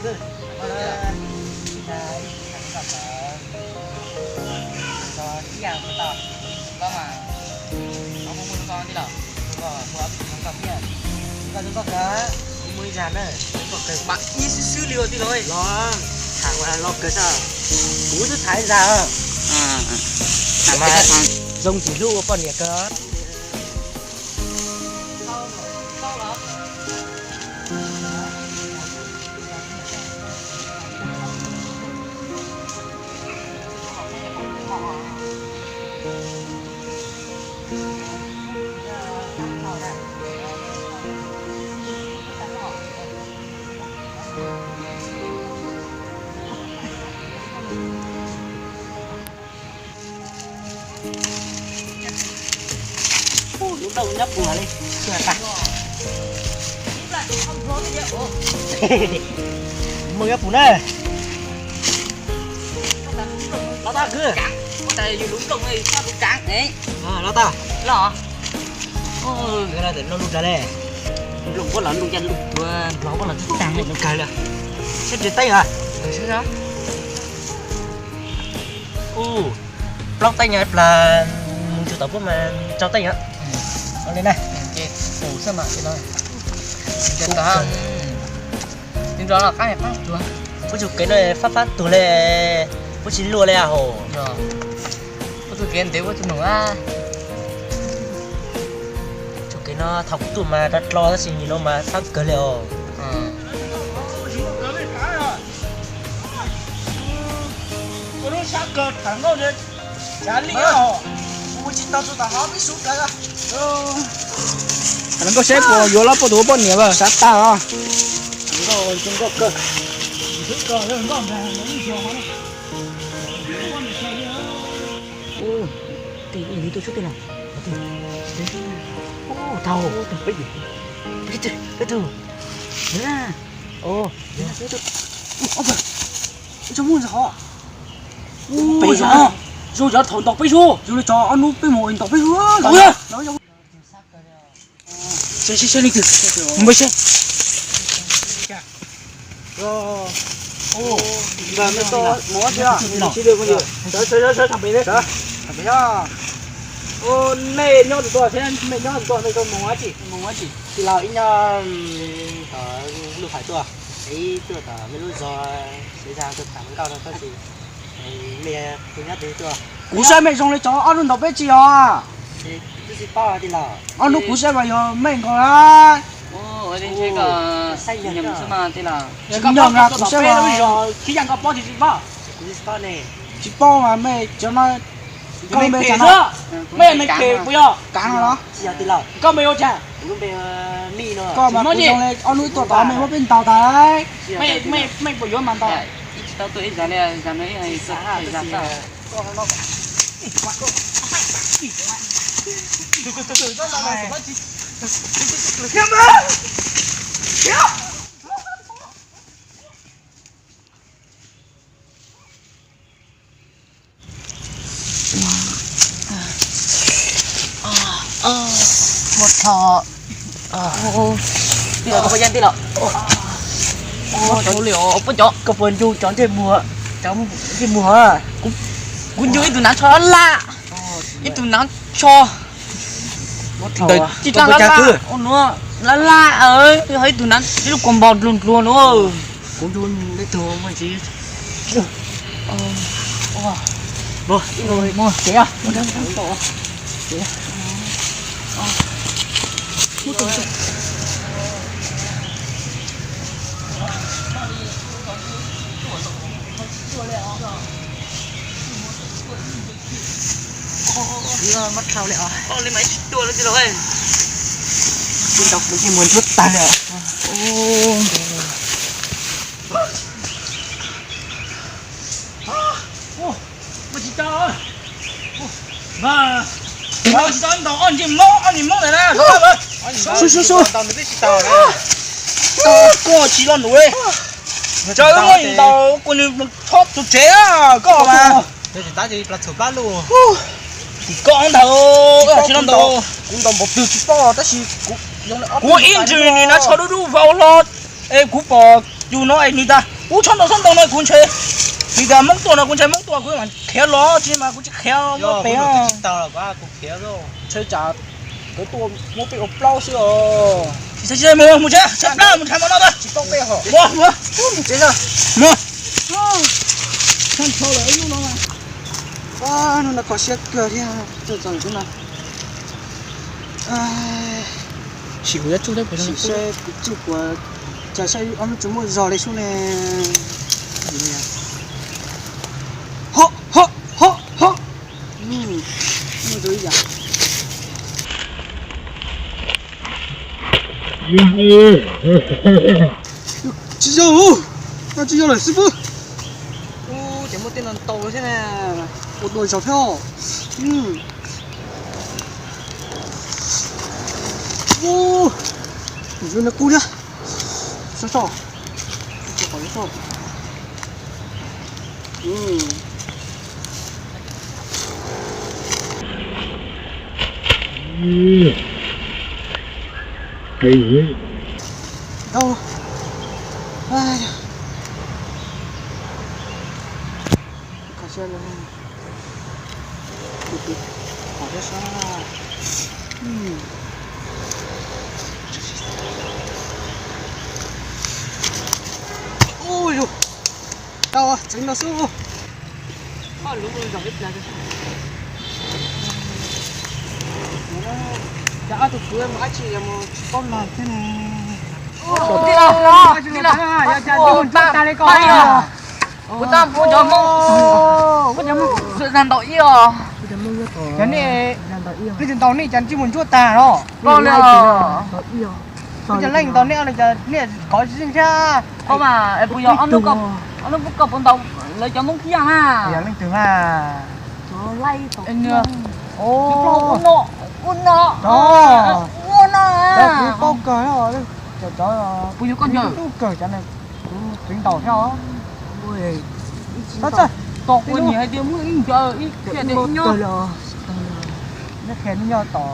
Los, tham mas los kawg, kuv twb tham ib zag. Tham mas zoo tsis hlub ua poj niam kawg. Lub nplooj nyob puag li. Mus nyob puag na. Los tau kwv. Los tau. Nplooj puab los nplooj ca lug tuag, nplooj puab los tib tag li no kawg li. Sab tsev teeb a. Ub, plaub teeb nyob plag, mus tsuag tom puab mas tsau teeb os. Ua li na. Puab tsuag kev no fab fab tuag li, puab tsis luaj li a hos. Tsuag kev no thaum kuv tuaj mas dov dlo tab sis nim no mas fab kawg li os. Nkauj saib puas yuav lawv poj tus poj niam sab tag os. Tej ib lig tuaj tsuab tej no. Tau, peb tug, peb tug. Ua tsaug muaj ntxim qhov. Peb zoo, zoo cov thaum ntaus peb zoo, zoo li cov ob hnub peb mus ntaus peb zoo. Seb seb leej twg, mus seb. Nej nyob tus tuaj, nej nyob tus tuaj, nej mus ua dab tsi? Tij laug, ib nyob tom lub hais tuaj, ib tuaj tom mej lub zos, xav tuaj tham nkauj no tab sis mej kuj nyob twg tuaj. Kuv saib mej zoo li cov ob hnub ntaus peb tsi os. Ob hnub kuv saib mas yog mej nkaus na. Tsis nyog na, kuv saib mas tsis paub mas mej cov no, koj mej cov no, mej phem puas yog? Kav no los? Koj mej ua cas? Koj mas kuv zoo li ob hnub tuaj tod mej muab peb ntaus tas. Mej puas yuav mas ntaus. Muaj tho. Tij laug, koj puas ncu cov ntsej muag, cov ntsej muag? Kuv ncu ib tug nav tsho laj laj, ib tug nav tsho ntawm tij laug laj laj, ua nuav laj laj, ho ib tug nav ib lub kua npog dluag dluag nuav. Kuv ncu ib tug muaj ntsis. Muab dhau li os. Tij laug, kuv ntsej muag ntsuab tag li os. Mas tsis tau, mas tsis tau ntaus ob ntsej moob, ob ntsej moob ntawd na. Su su su. Koj tsis lo nub, tsav muab ntaus kuv nws chob tus tsev koj mas. Tim koj ntawd tsis lo ntaus. Kuv ntaus npaum twg tsis paub tab sis kuv ib ntsis nws nav tsho dub dub vau hlo es kuv pom Yus no es nws tas kuv tshaj ntaus xob ntoo no kuv ntshe, nws tas Hmoob tuaj no kuv ntshe Hmoob tuaj kuv mam khiav los tsis mas kuv tsis khiav pem. Ntshe tsam nkawd tuaj muab peb ua plaub xwb os. Tsis txhob mus, mus tsev, tsis plab mus nrhiav mov noj tag. Tsis paub peb hos. Mus, mus. Mus tsev tag. Mus. Hnub no kho siab kawg thiab, txog txog no. Sim kuv yuav tsuj thiab, sim saib kuv tsuj puas, cas saib ob lub tsuj muaj zog li sub ne. Ho ho ho ho. Muaj ib yam. Tsis yog, tsis yog lawm xib fwb. Ub, ces muaj tej no ntau thiab na. Ua dua zog thiab. Ub, zoo no kub thiab. Sab soj, qhov soj. Ntau. Kho siab lawm. Tus tus, qhov thiab sab. Ub yus, tau tseev no xwb. Cas ob tug kwv mus dab tsi mus tsis paub lawm thiab ne. Kuv tau mus cov Hmoob, kuv cov Hmoob ntaus ib os. Cov nej, nej tus ntaus nej cas tsis mus ntsuab tag no. Koj li os. Kuv cov leej ntaus nej, nej kov tsis zeej thiab. Koj mas puas yog ob hnub koj puas ntaus lawv cov Hmoob thiab na? Yog leej twg na? Ua no, ua no, ua no. Kuv paub kawg, cov, puas yog koj ncaws? Kuv kawg cov, kuv tseev ntaus thiab os. Tab tom ua nyias hais tias muaj ib ncaws ib txhia tias ib nyob. Neb qhia neb nyob tom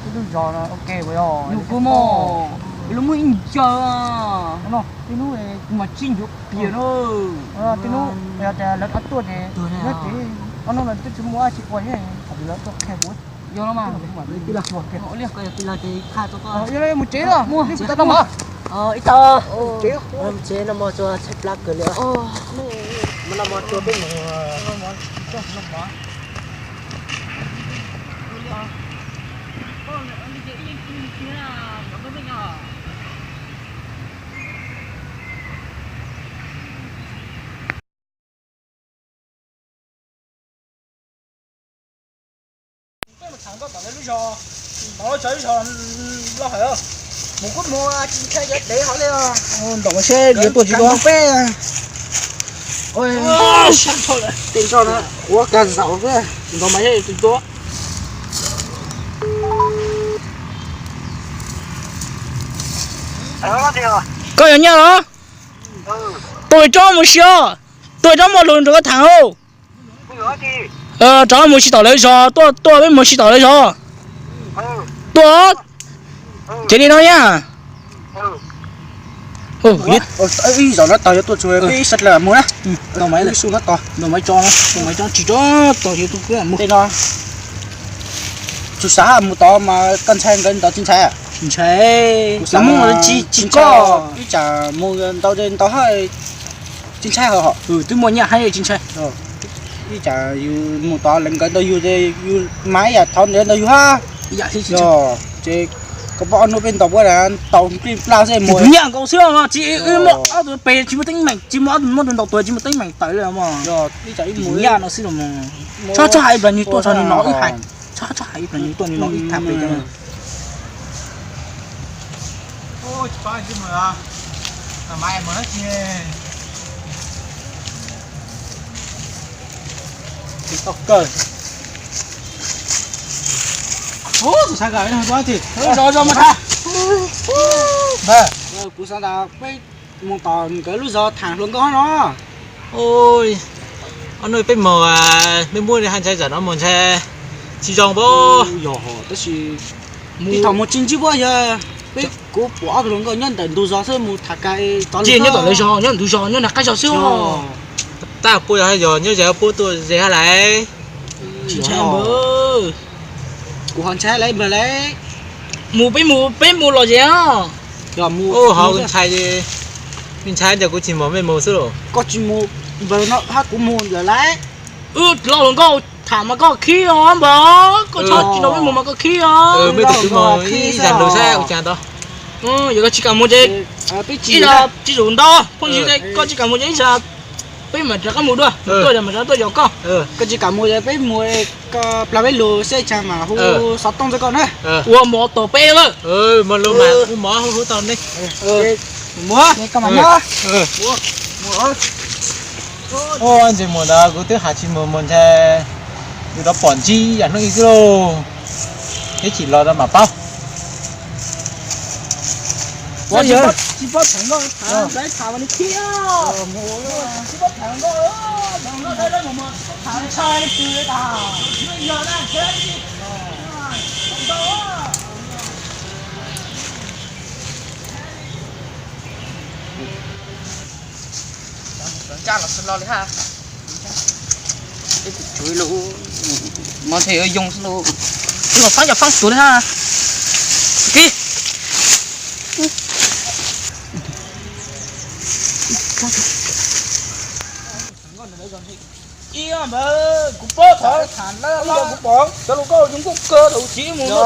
ib lub zos no ua ke puas yog? Yus kuv mog, lub muaj ib ncaws. Tib hnub kuv mam tsis ncuav pias na. Tib hnub yog tias lawv tuaj ces nyob tsev, ob hnub no twb tsis muaj dab tsi ua thiab, lawv tuaj qhia kuv. Yog no mas. Ua li koj yog tij laug ces qha tau koj. Yog li mus tsev los, mus tsev tau mas. Ib tag, mus tsev no mog, tsuas tshaib plab kawg li. Mas no mog, tsuas peb mus. Peb mus tham nkauj tom lawv lub zos, tom lawv lub zos loj hawm. Mus kuj mus, tsis ntshai cov dev hov li. Ntaus mas seb yuav tuaj tsis tuaj peb. Tej nroj no ua kag zaum xwb, ntaus mas seb yuav tuaj tsis tuaj. Koj yog Nyiaj los? Tuaj tsob mus si os, tuaj tsob muaj lus nrog koj tham os. Rov mus si tom lawv zos, tuaj tuaj peb mus si tom lawv zos. Tuaj, ces li no na. Ib zaum no tog yuav tuaj tsuas peb sawv daws mus na. Ntau mas ib su no tog, ntau mas ib tso, ntau mas ib tso tsis tso tog yuav tuaj mus tej no. Tsuas xav mus tod mas koj ntshai nkawd ntaus tsis ntshai? Tsis ntshai, kuv xav mus tsis tsis koj. Ib tsam mus ntau ntau hab tsis ntshai hos. Twb muaj Nyiaj hab tsis ntshai. Ib tsam yus mus tod lawv nkawd ntaus yus, yus mas ib yam thov nkawd ntaus yus hab. Ces koj pom ob hnub peb ntaus puab tau nplij plaj xwb mus. Nyiaj nkaus xwb os, tsis muaj ob tug pem tsis muaj teeb meem, tsis muaj ob tug muab tus ntaus tuag tsis muaj teeb meem tawm li os. Ib tsam ib mus Nyiaj no xwb los mas. Txhob txhob hais ib plag nws tuaj txog nws no wb hais. Txhob txhob hais ib plag nws tuaj nws no wb tham pem. Kuv xav tas peb mus tom nkawd lub zos tham hluas nkauj no. Ob hnub peb mus, peb muab hais ntshai zam no mus ntshai tsis zoo pab. Yog tab sis tib thaum mus tsis ntsib puab yog peb Kuv pom ob tug hluas nkauj nyob ntawm ntug zos xwb, mus tham kas tod. Nyob ntawm lawv zos, nyob ntug zos, nyob nram qab zos xwb. Tab puab yog, yog nyob ze puab tuaj ze hab lais. Tsis ntshai npawg. Kuv ho ntshai lawv npawg lawv. Mus peb mus, peb mus los ze os. Ho ntshai, ntshai ces kuv tsis mos mej mus xwb los. Koj tsis mus npawg no hab kuv mus lawm lais. Wb los hluas nkauj tham mas koj khib os npawg, koj tsis nrog peb mus mas koj khib os. Peb tus twb mus ib zag lug saib ua cas ntau. Yog koj tsis kam mus ces ib zag tsis zaum ntau phooj ywg, koj tsis kam mus ces ib zag peb mam rov qab mus dua, tuaj mam rov tuaj yos koj. Koj tsis kam mus ces peb mus, plag peb lug saib ua cas mam hu xov tooj rau koj na. Ua mov tom peb lawm. Mov lug mas hu mov hu tau ne. Mus, koj mam nyob. Ntses muag ntawd kuv twb has tsis mus, mus ntshai yus rov pom ntsib yam hnub ib xwb lauj. Ib chim los rau mam paub. Tsis paub tham nkauj, tham nkauj, tham mas nws khib. Tsis paub tham nkauj, tham nkauj, tham ntshai tws tas. Ncaj los xwb los li hab. Mov tseem yoo xwb lauj. Twb los faab cov faab tuag li hab. Kib. Ib npawg, kuv paub thaum kuv pom cov hluas nkauj zoo nkauj kawg thaum ub mus noj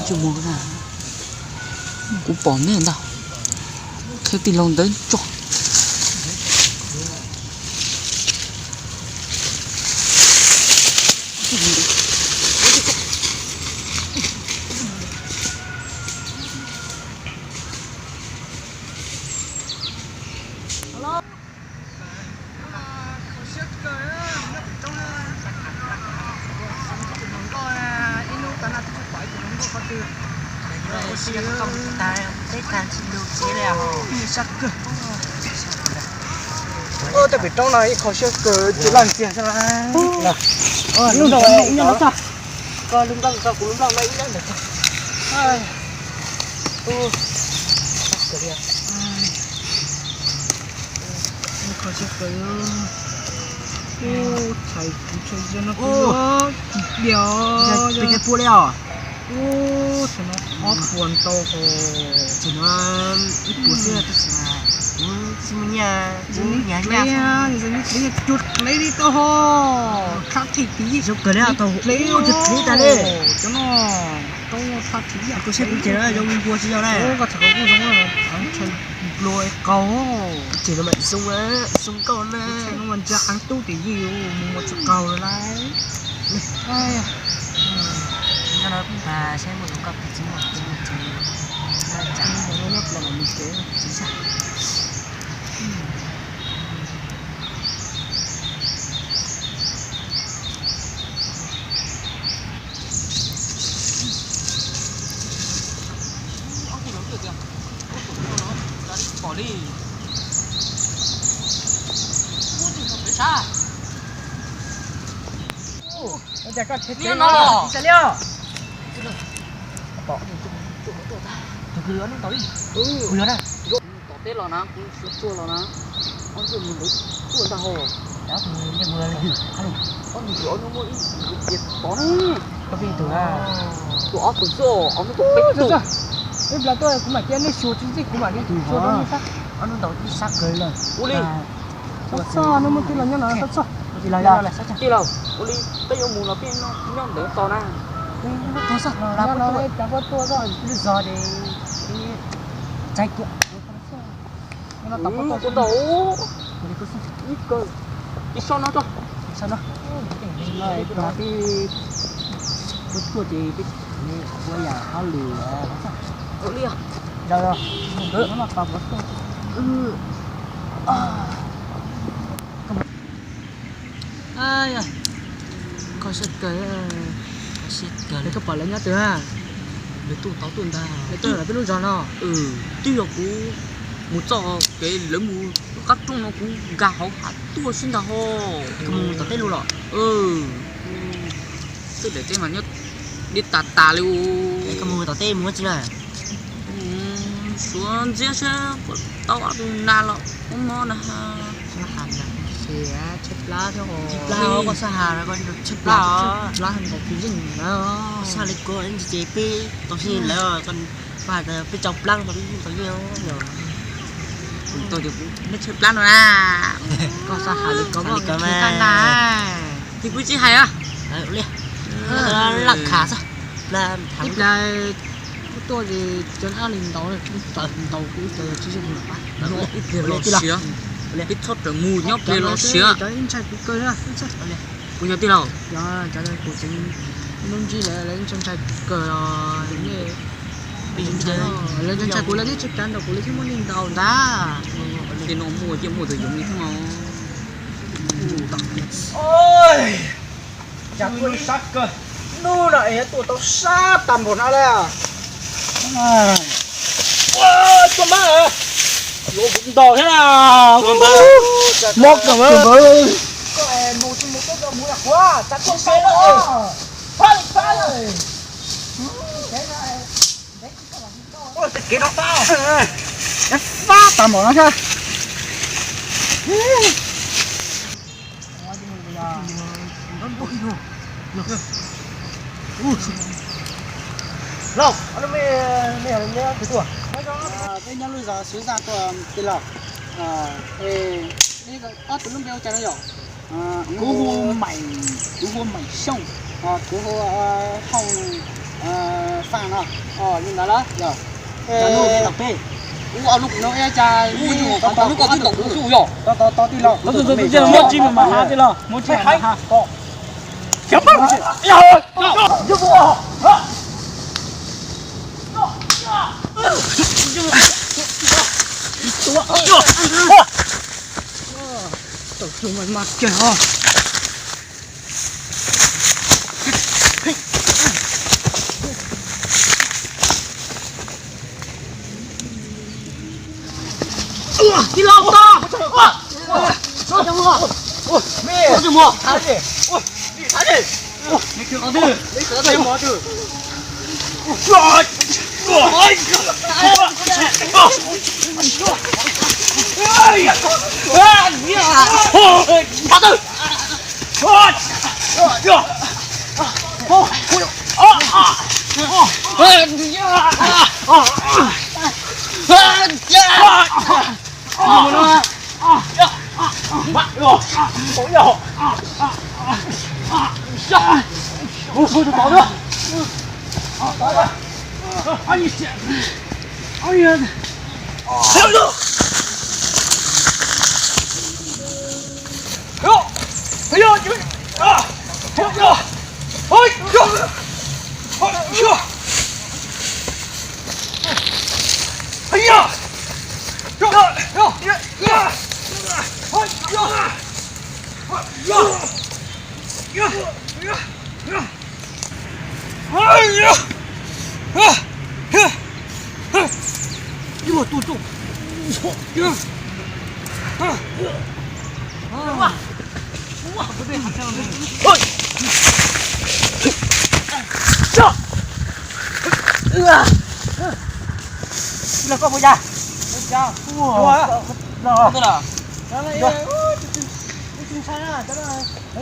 tshoob ntawm lawv. Kuv pom nej ntag, qhia tij laug ntawd tso. Tej pem roob no ib qho siab kawg, tsis laj ntxiag xwb. Lub nplooj nyob no tag, koj lub nplooj tso kuv lub nplooj no ib lab ntawm tag. Ib qho siab kawg, txhais kuv tshee no kuv tsis diam. Peb pua li os. Ub, tam no ob puas ntau hos. Tam no ib puas xwb tab sis mas kuv tsis muaj nyiaj, kuv nyiaj nyiaj, nyiaj cuag dleb li tau hos. Thab thim tid zoo kawg li tau, dleb tas li. Cov no roob thab thim ib yam kuv siab kuv ces zoo npua tsis yog na. Koj tham kuj zoo, nplua qaug. Ces no mas zoo, zoo nkauj na. Ntsia av tub tim yij mus mus tsis qaug lawm lauj. Nyob no saib muaj zoo nkauj tsis muaj, tsis muaj tsev. Nyob plas mas mus tsev tsis zaj. Pom li. Ua cas koj tsev no los? Tus kwv hnub ntawd, kuv yog na. Tom teb los na, kuv suav tsuag los na. Ob ntsuj mus ntawd tuaj ntag hos. Ob tug ntawd muaj ib tug tias tod ne. Koj pheej tus na. Tus ob tug xwb, ob hnub tau peb tug. Ib plag tuaj kuv mam cia nej xyuas tsis txij kuv mam li xyuas rau nej sab. Ob hnub ntau ib sab kawg lawm. Ua li. Txhob txhoj, nej muaj tij laug nyob no txhob txhoj. Tij laug, ua li peb yuav mus los peb nyob ntawd tos na. Txhob txhoj, lub zos ces txaig kiag. Ua ntau, ib kawg, ib sob no tso. Peb tuaj ces peb ua yam hauj lwm. Ua li. Koj siab kawg, koj pom lawv nyob twg na? Lawv tuaj tod tuaj ntag, lawv tuaj peb lub zos no. Twb yog kuv mus txoj kev lawv mus qab rooj no kuv nkag hauv hav tuaj xwb ntag hos. Koj mus tom teb lug los? Twb daim teb mas nyob dib tas tas li. Koj mus tom teb mus tsi na? Suav ntxiab seb puas tau ob tug nas los ub mob na. Koj xab has, koj xab has ntau tsis yeej na. Xab li ko ces peb tau sib lawv, pab peb tau plaab tau yeej. Tau ces kuv neb tshaib plab no na. Koj xab has li ko, li ko mas. Ces kuv tsis hais os. Laj khav xwb. Ib pliag kuv tuaj ces cov ab li ntaus, ib pliag ntaus kuv ib pliag tsis yeej. Ib pliag los siav, peb txhob rawm mus nyob pliag los siav. Cov ib ntshai kuv kawg. Kuv yog tij laug. Cov kuv tseem lub ntsib lawv, lawv ib ntshai ntshai kuv kawg. Lawv ntshai ntshai kuv, lawv thiaj tsis kav ntaus kuv, lawv thiaj muab li ntaus ntag. Tej no muaj yeej muaj tus yoov li thiab. Cas kuj sab kawg, hnub no es tuaj tau sab tag npaum no lawm. Tuaj mas, yuav kuv ntaus thiab na. Mob kawg npawg. Koj mus tsis mus, koj mus lam kuv, txav koj peb, pab li pab li. Kev no fab, fab tas npaum no thiab. Lauj, peb nyob lub zos Suav Zaj tuaj tij laug. Ob tug lub npe ua cas no yom? Kuv hu Maim, kuv hu Maim Xyooj, kuv hu Hauj Faj no, li ntawd los yog. Kuv ua lub no cas ua lub ko twb ntaus kuv xwb yog. Muab tsis mas mas ha tij laug, muab tsis mas mas ha. Tau mas mas kiag os. Tij laug, tau.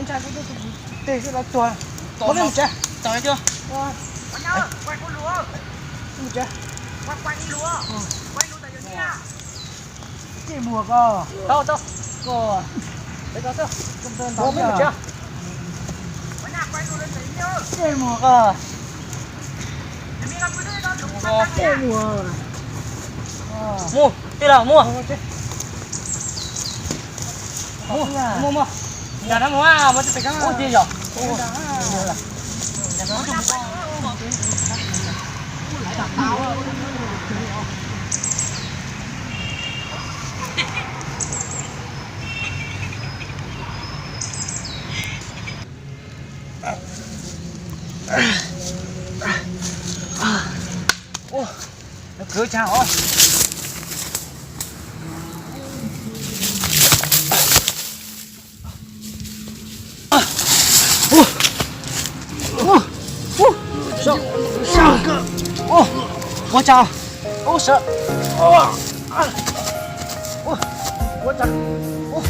Ntshai, ntshai, ntshai, ntshai, ntshai, ntshai. Tsis muag koj. Tau, tau. Koj, koj ntawd ntau. Tsis muag koj. Tsis muag. Mus, tij laug, mus. Mus, mus, mus. Cas no mus, mus tsis pem kab ub tiag yog. Ua, kwv tsav os. Ua cas, ua sawv, ua cas, ua,